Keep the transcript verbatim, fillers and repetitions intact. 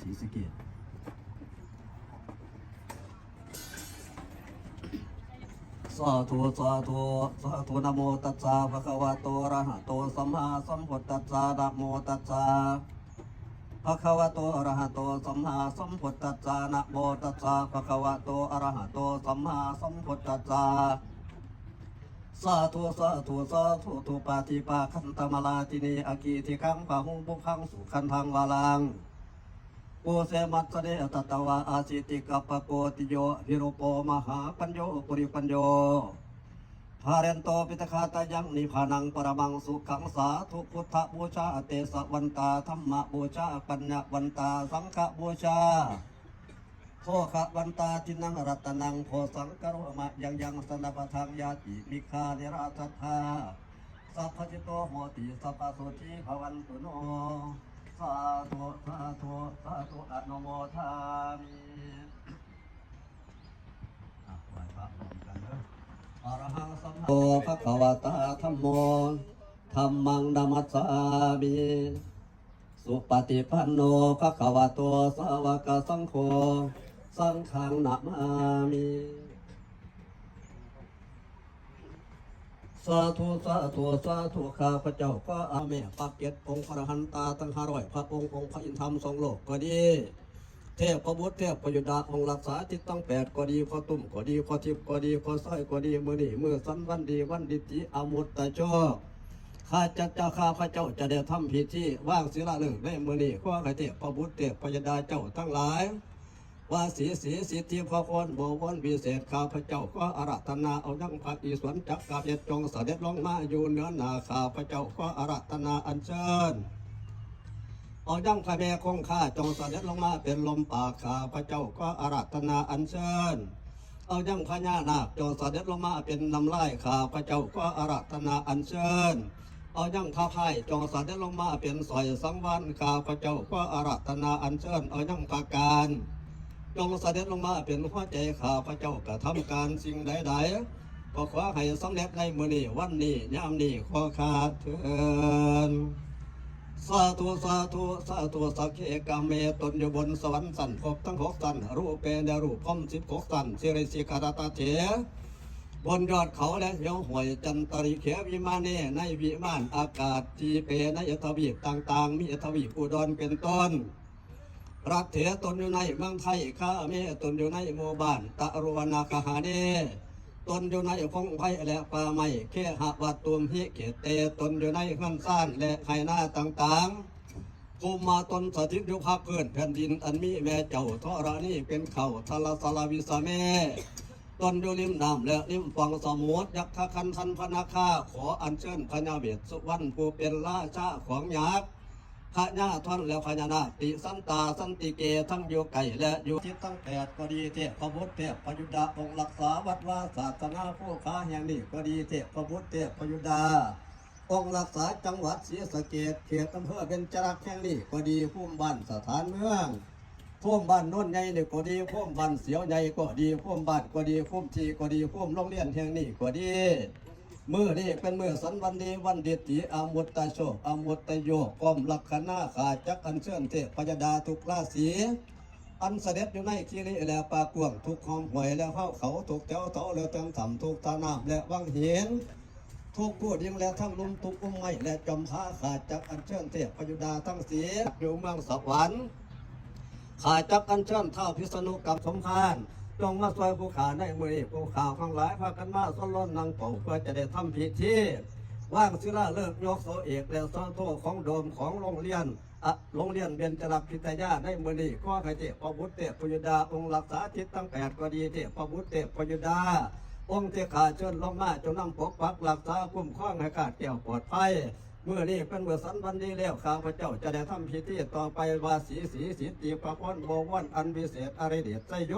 ศรีสะเกษ สาธุ สาธุ สาธุ นะโมตัสสะ ภะคะวะโต อะระหะโต สัมมาสัมพุทธัสสะ นะโมตัสสะ ภะคะวะโต อะระหะโต สัมมาสัมพุทธัสสะ นะโมตัสสะ ภะคะวะโต อะระหะโต สัมมาสัมพุทธัสสะ สาธุ สาธุ สาธุ ทุปาทิปาคันตะมาลาติเน อะคีติคัง พะหุง ปุคัง สุขันทัง วาลัง ปูเสมัสสะเด อัตตะวา อาสิติกัปปะโกติโย วิรูปโป มหาปัญโญ ปุริปัญโญ ภาเรนโต ปิตะคาตายัง นิพพานัง ปะระมัง สุขัง สาธุ พุทธบูชา เตสะวันตา ธัมมบูชา ปัญญาวันตา สังฆบูชา โภคะวันตา ทินนัง รัตนัง โพสังกะโรมะ ยังยัง สะนะปะทัง ญาติมิคา นิราศรัทธา สัพพะจิตโต โหติ สัพพะโสธี ภะวันตุโน สาธุ สาธุ สาธุ อนุโมทามิ อ่ะ ไหว้พระพร้อมกันเด้อ อะระหัง สัมมา โต ภะคะวะตา ธัมโม ธัมมัง นะมัสสามิ สุปะฏิปันโน ภะคะวะโต สาวะกะสังโฆ สังฆัง นะมามิ สาธุ สาธุ สาธุ ข้าพเจ้าขออาแม่ปักเกร็ดองค์พระอรหันตาทั้งห้าร้อยพระองค์ องค์พระอินทร์ธรรมสองโลกก็ดี เทพบุตรเทพยดาองค์รักษาทิศทั้งแปดก็ดี พ่อตุ้มก็ดี พ่อทิพย์ก็ดี พ่อสร้อยก็ดี มื้อนี้มื้อสันวันดี วันดิติอมุตตะโชค ข้าเจ้า ข้าพเจ้าจะได้ทำพิธีวางศิลาฤกษ์ในมื้อนี้ ขอให้เทพบุตรเทพยดาเจ้าทั้งหลาย ว่าสีสีสิทธิพระพรบวรวิเศษ ข้าพเจ้าขออาราธนาเอายังพระอิศวรจักรพรรดิจงเสด็จลงมาอยู่เหนือหน้า ข้าพเจ้าขออาราธนาอัญเชิญ เอายังพระแม่คงคาจงเสด็จลงมาเป็นลมปาก ข้าพเจ้าขออาราธนาอัญเชิญ เอายังพญานาคจงเสด็จลงมาเป็นน้ำลาย ข้าพเจ้าขออาราธนาอัญเชิญ เอายังพระพายจงเสด็จลงมาเป็นสร้อยสังวาล ข้าพเจ้าขออาราธนาอัญเชิญ เอายังพระการ จงเสด็จลงมาเป็นหัวใจ ข้าพเจ้ากระทำการสิ่งใดๆ ก็ขอให้สำเร็จในมื้อนี้วันนี้ยามนี้ขอข้าเทิน สาธุ สาธุ สาธุ สักเคกะเม ตนอยู่บนสวรรค์ชั้นภพทั้งหกชั้น รูปเปในรูปพรหมสิบหกชั้น สิริสิขะรัตเถ บนยอดเขาและเหวห้วยจันตริเขวิมานเน ในวิมานอากาศที่เปในทวีปต่างๆ มีทวีปอุดรเป็นต้น รัตเถ ตนอยู่ในเมืองไทย คาเม ตนอยู่ในหมู่บ้านตะโรนาคหาเน ตนอยู่ในพงไพรและป่าไม้ เคหะวัตตุมหิเขตเต ตนอยู่ในเฮือนซานและไฮ่นาต่างๆ ภูมิมาตนสถิตอยู่ภาคพื้นแผ่นดินอันมีแม่เจ้าธรณีเป็นเขาทะลสารวิสเม ตนอยู่ริมน้ำและริมฝั่งสมุทร ยักขคันธันพนาคา ขออัญเชิญพญาเวสสุวรรณผู้เป็นราชาของยักษ์ พญาท่อนและพญานาคติสันตาสันติเก ทั้งอยู่ไกลและอยู่ทิศทั้งแปดก็ดี เทพบุตรเทพยดาองค์รักษาวัดวาศาสนาภูเขาแห่งนี้ก็ดี เทพบุตรเทพยดาองค์รักษาจังหวัดศรีสะเกษ เขตอำเภอเบญจรักษ์แห่งนี้ก็ดี ภูมิบ้านสถานเมือง ภูมิบ้านโนนใหญ่นี่ก็ดี ภูมิบ้านเสียวใหญ่ก็ดี ภูมิบ้านก็ดี ภูมิที่ก็ดี ภูมิโรงเรียนแห่งนี้ก็ดี มื้อนี้เป็นมื้อสันวันดี วันดิติอมุตตะโชค อมุตตะโยค พร้อมลักขณา ข้าจักอัญเชิญเทพยดาทุกราศี อันเสด็จอยู่ในคีรีและป่ากว้าง ทุกห้องห้วยและเฮาเขา ทุกแถวเถาและเทิงถ้ำ ทุกท่าน้ำและวังหิน ทุกผู้ดิงและทั้งลุ่ม ทุกอุ้มไม้และจอมผา ข้าจักอัญเชิญเทพยดาทั้งสี่ อยู่เมืองสวรรค์ ข้าจักอัญเชิญท้าวพิษณุกับสมภาร จงมาช่วยผู้ข้าในมื้อนี้ ผู้ข้าทั้งหลายพากันมาสนลนนั่งเป่า เพื่อจะได้ทำพิธี วางศิลาฤกษ์ยกโสเอกและโสโทของโดมของโรงเรียน อะ โรงเรียนเบญจรักษ์พิทยาในมื้อนี้ ขอให้เทพบุตรเทพยดาองค์รักษาทิศทั้งแปดก็ดี เทพบุตรเทพยดาองค์ที่ข้าเชิญลงมา จงนำปกปักรักษาคุ้มครองให้ข้าแก้วปลอดภัย มื้อนี้เป็นมื้อสันวันดีแล้ว ข้าพเจ้าจะได้ทำพิธีต่อไป ว่าสีสีสิทธิพระพรบวรอันวิเศษอริเดชไชโย